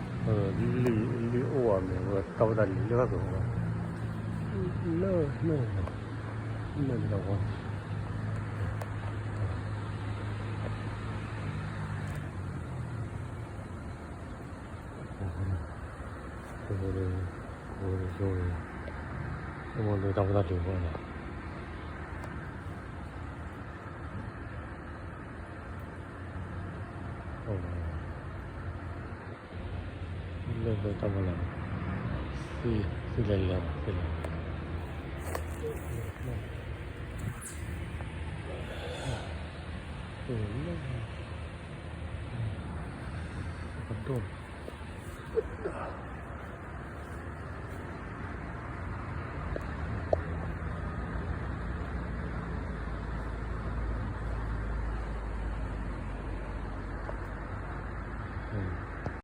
ဒီး ဒီး ပဲ ပဲကိးဂၤဒိၣ်ဂ့ၤ, လံၣ် လံၣ်အိၣ်အမဲာ်ဝဲ တၢ်ဖိတၢ်လံၤလၢဘၣ်ကဝဲ, လၢ လၢ လၢ လၢ ကိးဂၤဒိၣ်ဂ့ၤ, ကိးဂၤဒိၣ်ဂ့ၤ, ဆိကမိၣ်လၢတၢ်ဖိတၢ်လံၤအဂီၢ်န့ၣ် လၢလၢတၢ်မၤလၤ, သ့ သ့လဲၤလဲၤဘၣ် သ့လဲၤလဲၤ, သ့လဲၤလဲၤ, ပဒိၣ်,